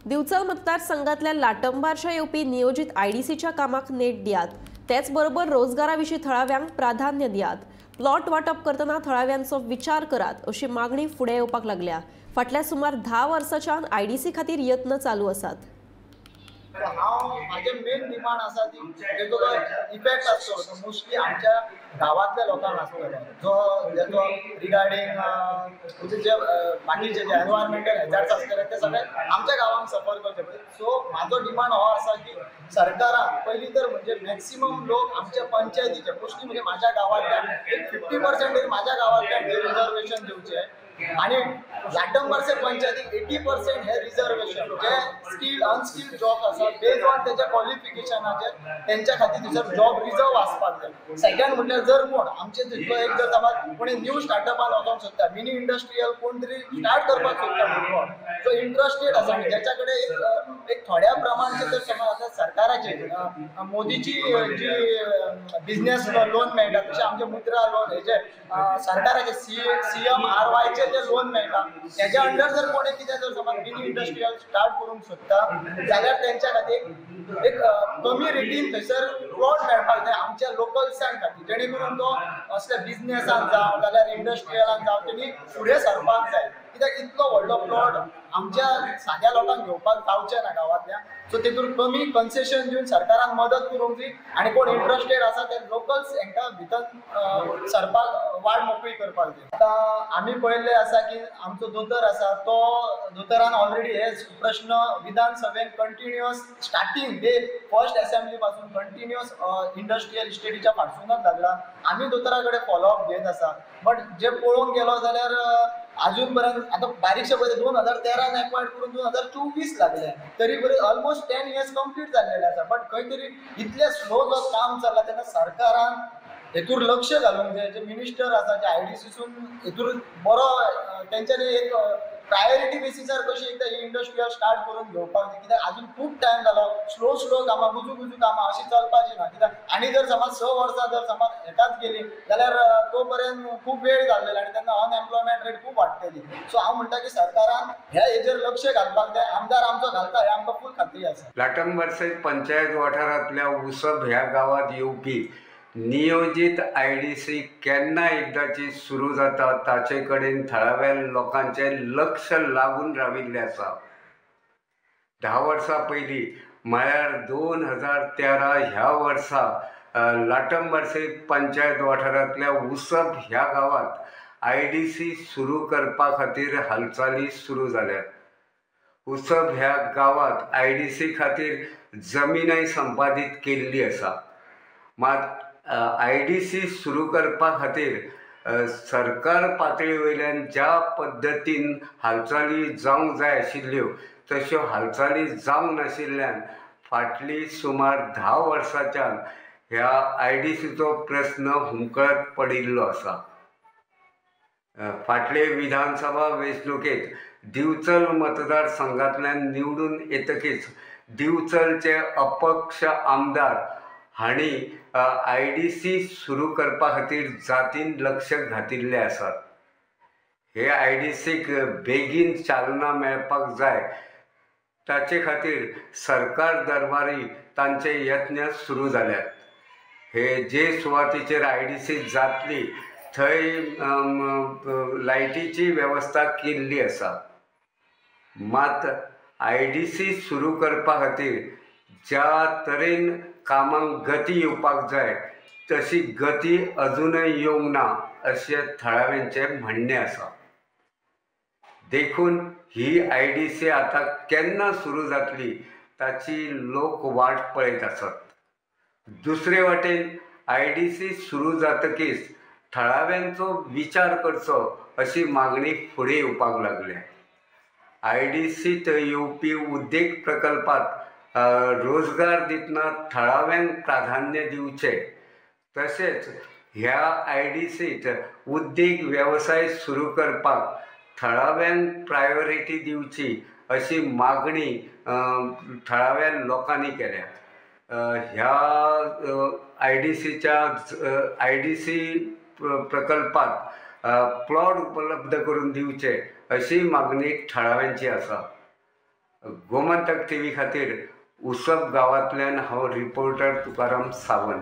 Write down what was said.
दिवचल मतदारसंघातल्या लाटंबारच्या येवपी नियोजित आयडीसीच्या कामाक नेट दियात, त्याचबरोबर रोजगाराविशीं थळाव्यांक प्राधान्य दियात, प्लॉट वाटप करतना थळाव्यांचो विचार करात अशी मागणी फुडें येवपाक लागल्या। फाटल्या सुमार 10 वर्सांच्यान आयडीसी खातीर यत्न चालू आसात। हांव म्हाजे मेन डिमांड आसा ती तेजो जो इफेक्ट आसतलो तो मोस्टली आमच्या गांवांतल्या लोकांक आसतलो, जो जेजो रिगार्डींग म्हणजे जे बाकीचे जे एनवायरमेंटल हॅजार्ड्स आसतले ते सगळे आमच्या गांवांक सफर करचे पडले। सो म्हाजो डिमांड हो आसा की सरकारान पयलीं तर म्हणजे मॅक्सिमम लोक आमच्या पंचायतीचे मोस्टली म्हणजे म्हाज्या गांवांतल्यान एक 50% तरी म्हाज्या गांवांतल्यान रिजर्वेशन दिवचें आनी लाटंबारसे पंचायतीक 80% हे रिजर्वेशन जे स्किल्ड अनस्किल्ड जॉब आसा बेज ऑन तेच्या क्वॉलिफिकेशनाचेर तेंच्या खातीर थंयसर जॉब रिजर्व आसपाक जाय। सेकंड म्हटल्यार जर कोण आमचे थंयसर एक जर समज कोणी न्यू स्टार्टअपान वचोंक सोदता, मिनी इंडस्ट्रियल कोण तरी स्टार्ट करपाक सोदता भुरगो जो इंट्रस्टेड आसा आनी ज्याच्या कडेन एक थोड्या प्रमाणचे जर समज आतां सरकाराचे मोदीची जी बिजनेस लोन मेळटा तशें आमचे मुद्रा लोन हेजे सरकाराचे CMRYचे जे लोन मेळटा तेज्या अंडर जर कोणी कितें जर समज मिनी इंडस्ट्रियल स्टार्ट करूंक सोदता जाल्यार तेंच्या खातीर एक कमी रेटीन थंयसर प्लॉट मेळपाक जाय आमच्या लोकल्सां खातीर, जेणे करून तो असल्या बिजनेसान जावं जाल्यार इंडस्ट्रियलान जावं तेणी फुडें सरपाक जाय। कित्याक इतलो व्हडलो प्लॉट आमच्या साद्या लोकांक घेवपाक जावचें ना गांवांतल्या, सो तेतून कमी कन्सेशन दिवन सरकारान मदत करूंक जाय आनी कोण इंट्रस्टेड आसा ते लोकल्स हेंकां भितर सरपाक वाट मोकळी करपाक जाय। आतां आमी पळयल्लें आसा की आमचो दोतोर आसा तो दोतोरान ऑलरेडी हे प्रश्न विधानसभेन continuous starting day first assembly पासून कंटिन्युअस इंडस्ट्रियल इस्टेटीच्या फाटसूनच लागला। आमी दोतोरा कडेन फॉलोअप घेत आसा, बट जे पळोवंक गेलो जाल्यार अजून पर्यंत आतां बारीकशें पळयता 2013 एक्वायर्ड करून 2024 लागले तरी बरें ऑलमोस्ट 10 इयर्स कंप्लीट जाल्लेले आसा, बट खंय तरी इतलें स्लो जो काम चल्लां तेन्ना सरकारान हेतूर लक्ष घालूंक जाय। जे मिनिस्टर आसा जे आयडीसीसून हेतूर बरो तेंच्यांनी एक प्रायोरिटी बेसिसार कशी एकदां ही इंडस्ट्रियल स्टार्ट करून घेवपाक जाय, कित्याक अजून खूब टायम जालो स्लो स्लो कामां गुजू गुजू कामां अशी चलपाची ना। कित्याक आनी जर समज 6 वर्सां जर समज हेकाच गेली जाल्यार तो पर्यंत खूब वेळ जाल्लेलो आनी तेन्ना अनएम्प्लॉयमेंट रेट खूब वाडटली। सो हांव म्हणटा की सरकारान ह्या हेजेर लक्ष घालपाक जाय, आमदार आमचो घालता हे आमकां फूल खात्री आसा। लाटंबारसे पंचायत वाठारांतल्या उसब ह्या गांवांत येवपी नियोजीत आयडीसी केन्ना एकदांची सुरू जाता ताचे कडेन थळाव्या लोकांचें लक्ष लागून राविल्लें आसा। 10 वर्सां पयलीं म्हळ्यार 2013 ह्या वर्सा लाटंबारसे पंचायत वाठारांतल्या उसब ह्या गांवांत आयडीसी सुरू करपा खातीर हालचाली सुरू जाल्यात। उसब ह्या गांवांत आयडीसी खातीर जमीनय संपादीत केल्ली आसा, मात आयडीसी सुरू करपा खातीर सरकार पातळी वयल्यान ज्या पद्दतीन हालचाली जावंक जाय आशिल्ल्यो तश्यो हालचाली जावंक नाशिल्ल्यान फाटली सुमार 10 वर्सांच्यान ह्या आयडीसीचो प्रस्न हुमकळत पडिल्लो आसा। फाटले विधानसभा वेंचणुकेंत दिवचल मतदारसंघांतल्यान निवडून येतकीच दिवचलचे अपक्ष आमदार हांणी आयडीसी सुरू करपा खातीर जातीन लक्ष घातिल्लें आसात। हे आयडीसीक बेगीन चालना मेळपाक जाय ताचे खातीर सरकार दरबारी तांचे यत्न सुरू जाल्यात। हे जे सुवातेचेर आयडीसी जातली थंय लायटीची वेवस्था केल्ली आसा, मात आयडीसी सुरू करपा खातीर ज्या तरेन कामांक गती येवपाक जाय तशी गती अजूनय येवंक ना अशें थळाव्यांचें म्हणणें आसा। देखून ही आयडीसी आतां केन्ना सुरू जातली ताची लोक वाट पळयत आसात। दुसरे वाटेन आयडीसी सुरू जातकीच थळाव्यांचो विचार करचो अशी मागणी फुडें येवपाक लागल्या। आयडीसींत येवपी उद्देग प्रकल्पांत रोजगार दितना थळाव्यांक प्राधान्य दिवचें, तशेंच ह्या आयडीसींत उद्देग वेवसाय सुरू करपाक थळाव्यांक प्रायोरिटी दिवची अशी मागणी थळाव्या लोकांनी केल्या। ह्या आयडीसीच्या आयडीसी प्रकल्पात प्लॉट उपलब्ध करून दिवचे अशी मागणी थळाव्यांची आसा। गोमंतक टीव्ही खातीर उसप गांवांतल्यान हांव रिपोर्टर तुकाराम सावंत.